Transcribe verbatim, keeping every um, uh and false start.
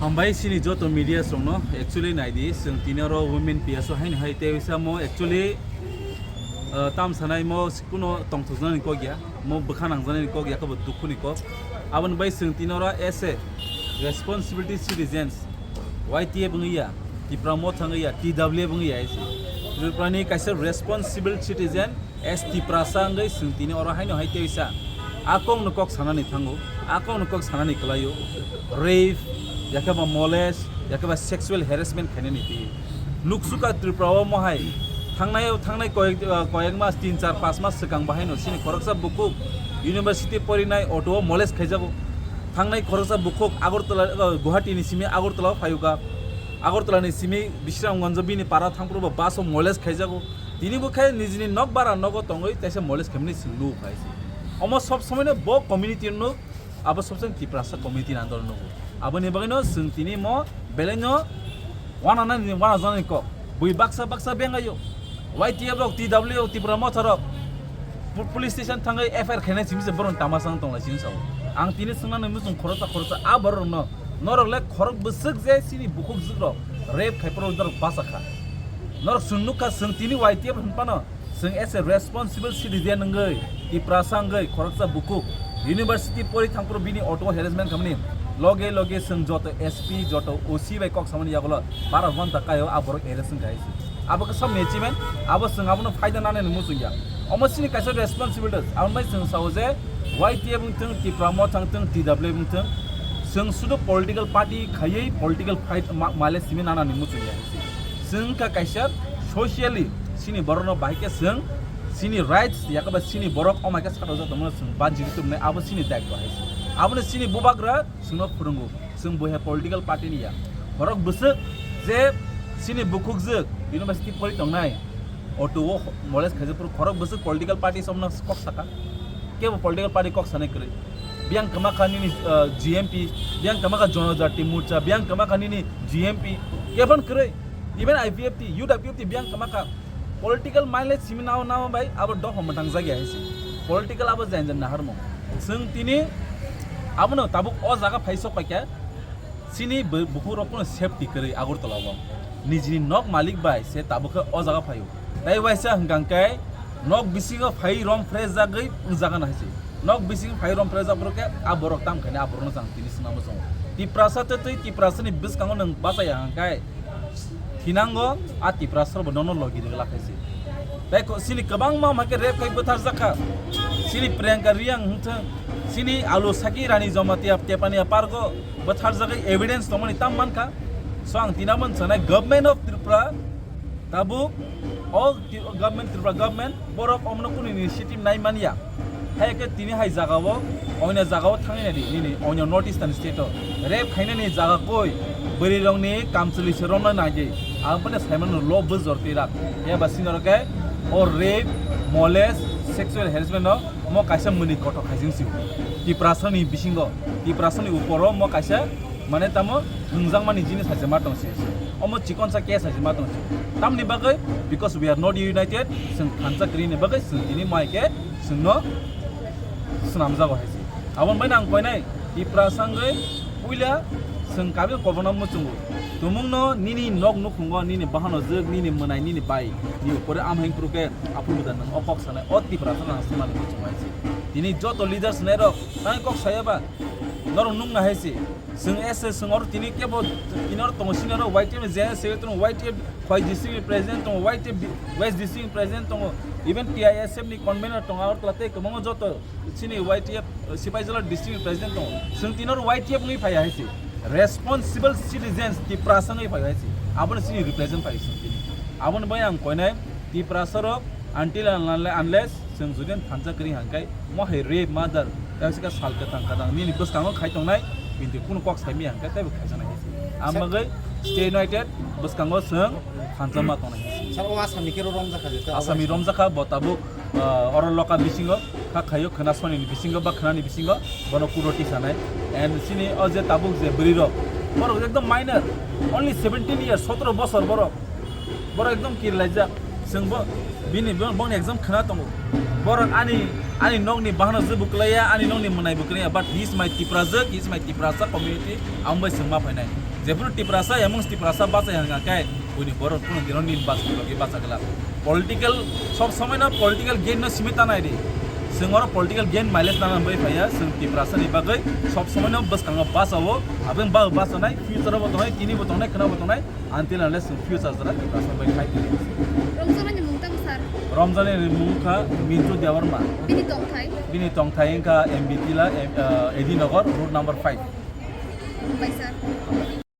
Hambai chini joto media songno, actually naidi, chwng tini oro women P S O haino hai tei samo actually, uh, tam sanai mo kuno tongthoknani kok ya, mo bwkha nangjaknani kok ya, kabo dukhuni kok. Aboni bai chwng tini oro as a responsibility citizens, Y T F wngya, Tipra Motha wngya, T W F wngya hai se. Tripura ni kaisa responsible citizen, as Tiprasa wngwi chwng tini oro haino hai teisa a kokno kok sanani thango, a kokno kok sanani kwlaio, rape, yakhe ba molest, yakhe ba sexual harassment khainani twi. Nuksuka Tripura o mohai thangnai, thangnai koyek, uh, koyek mas, tin, char, pas mas swkang bahaino chini khoroksa bukhuk university porinai auto o molest khaijago. Thangnai khoroksa bukhuk Agartala, uh, Guwahati ni simi Agartala o phayuka. Agartala ni simi Bisramganj bini para thangphuru bo bus o molest khaijago. Tini bo khe nijini nok bara nogo tongwi teisa molest khaimani chwng nugo hai se. Omo sob somoi no bo community no, abo sob somoi Tiprasa community ni under o nugo. Aboni bagwi no chwng tini mo belai no wana nani wana jani kok. Bui baksa baksa bengayo. Y T F rok, T W rok, Tipra Motha rok pu-, police station thangwi F I R khainai simi se borok tama sang tonglai sini sao. Ang tini swngna nang muchung khoroksa khoroksa a borok no. Norok le khorok bwswk je chini bukhuk jwk rok rape khai phuru norok bacha kha. Norok chwng nukha chwng tini Y T F hwn phano chwng as a responsible citizen wngwi Tiprasa wngwi khoroksa bukhuk university pori thangphuru bini auto harassment khamani loge loge chwng joto S P joto O C bai kok samani yagulo bara ghonta kaio a borok arrest wngkha hai se. Abo khe samni achievement, abo chwng abono phaida nanani muchung ya. Omo chini kaisa responsibility, aboni bai chwng sao je Y T F wngthwng, Tipra Motha wngthwng, T W F wngthwng, chwng sudu political party khaiwi political fight ma-, male simi nanani muchung ya. Chwng wngkha kaisa socially chini borokno bahai khe chwng chini rights yakaba chini borok omo hai khe sakha rwjak tongmano chwng banjigwi tubunai, abo chini daitwa hai se. Abono chini bubagra chwngno phwrwngo. Chwng bo hai political party ni ya. Borok bwswk je chini bukhukjwk university pori tongnai, auto o molest khaijak phuru khorok bwswk political party somno kok saka. Kebo political party kok sanai kwrwi. Biyang kwma kha nini, uh, G M P, biyang kwma kha Jonojati Morcha, biyang kwma kha nini G M P, kebon kwrwi. Even I P F T, U W P F T biyang kwma kha. Political mileage simi nao nao bai abo dophang mwtang jagya hai se. Political abo jain jain naharmung. Chwng tini abono tabuk o jaga phai sok paikha. Chini bu-, bukhuk rok pono safety kwrwi Agartala o. Nijini nok malik bai se tabuk khe o jaga phaio. Tai waisa hwnkha khe nok bisingo phai rom fresh jagwi wngjaga na hai se. Nok bisingo phai rom fresh jak phuru khe a borok tam khaina a borokno chang tini swngna muchungo. Tiprasa tei twi Tiprasani bwskango nwng bachaya hwnkha khe thinango a Tiprasa bo nono logi rwgwlak hai se. Tai ko-, chini kwbangma hwnkha khe rape khai bwthar jakha. Chini Priyanka Reang hwnkhe chini Alu Saki Rani Jamatia Tepania Park o bwtharjagwi evidence tongmani tam mankha. So ang tini abo sanai Government of Tripura tabuk o ti-, Government, Tripura Government borok omono kunu initiative nai manya. Hai khe tini hai jaga o oina jaga o thangwi nai di nini oina North Eastern state o rape khainani jaga koi bwrwi rokni kamchwlwi se romna nai di. Ang phano sai mano lo bujor twi rak ya ba sini rok khe o rape, molest, sexual harassment no mo kaisa mwnwi kothok khaising si Tiprasani bisingo Tiprasani uporo mo kaisa mane tamo thwngjakmani jinis hai se ma tong si omo chikonsa case hai se ma tong si tamni bagwi because we are not united chwng thansa kwrwini bagwi chwng tini mai khe chwngno swnamjago hai se aboni bai ang koinai Tiprasa wngwi puila chwng kabil kobona muchungo tumungno nini nok nukhungo nini bahano jwk nini mwnai nini bai ni upore amheng phuru khe aphuru da nwng o kok sanai o Tiprasa nang swmani muchungo hai se tini joto leaders nai rok tang kok saya ba norok nukna hai se. Chwng S S chwng oro tini kebo tini oro tongo sini oro Y T F ni General Secretary tongo, Y T F Khowai District ni President tongo, Y T F West District ni President tongo, even T I S F ni convener tongo, Agartala tei kwbangma joto chini Y T F, uh, Sipaijala District ni President tongo. Chwng tini oro Y T F wngwi phaiya hai se. Responsible citizens Tiprasa wngwi phaiya hai se. Abono chini represent phai chwng tini. Aboni bai ang koinai Tiprasa rok until and unle-, unless chwng jodi thansa kwrwi hangkai mo hai rape murder kaisa ka sal kwthang kwthang nini bwskango khai tongnai kintu kunu kok saimaya hangkai teibo khaijana hinsi ang bagwi stay united bwskango chwng thansa ma tongnai hinsi. Sir, o Assamni khe romjakha je, Assamni romjakha bo tabuk, ah, oro loka bisingo kha khaio khwna sonini bisingo ba khwnani bisingo bono kuro tisanai and sini o je tabuk je bwrwi rok borok ekdom minor only seventeen years sotro bosor borok. Borok ekdom kirilaijak. Chwng bo bini bo-, boni exam khwna tongo. Borok ani, ani nokni bahano je buklaiya, ani nokni mwnai buklaiya, but he is my Tiprajwk, he is my Tiprasa community, ang bai chwng ma phainai. Jephuru Tiprasa, amongst Tiprasa bachai hwnka khe, buini borok kunu dino nini bachai bagwi bachagwla. Political, sob somoi no political gain no simi tanai di. Chwng oro political gain mileage nana bai phaiya, chwng Tiprasa ni bagwi sob somoi no bwskango bachao, abeng ba bachanai, future bo tongnai, tini bo tongnai, khwna bo tongnai, until unless chwng future jora Tiprasa bai khai tini. Romjani ni mung tamo sir? Romjani ni mung kha Mintu Debbarma. Bini tongthai? Bini tongthai wngkha M B Tila, em, uh, A D Nagar, road number five. Bai sir.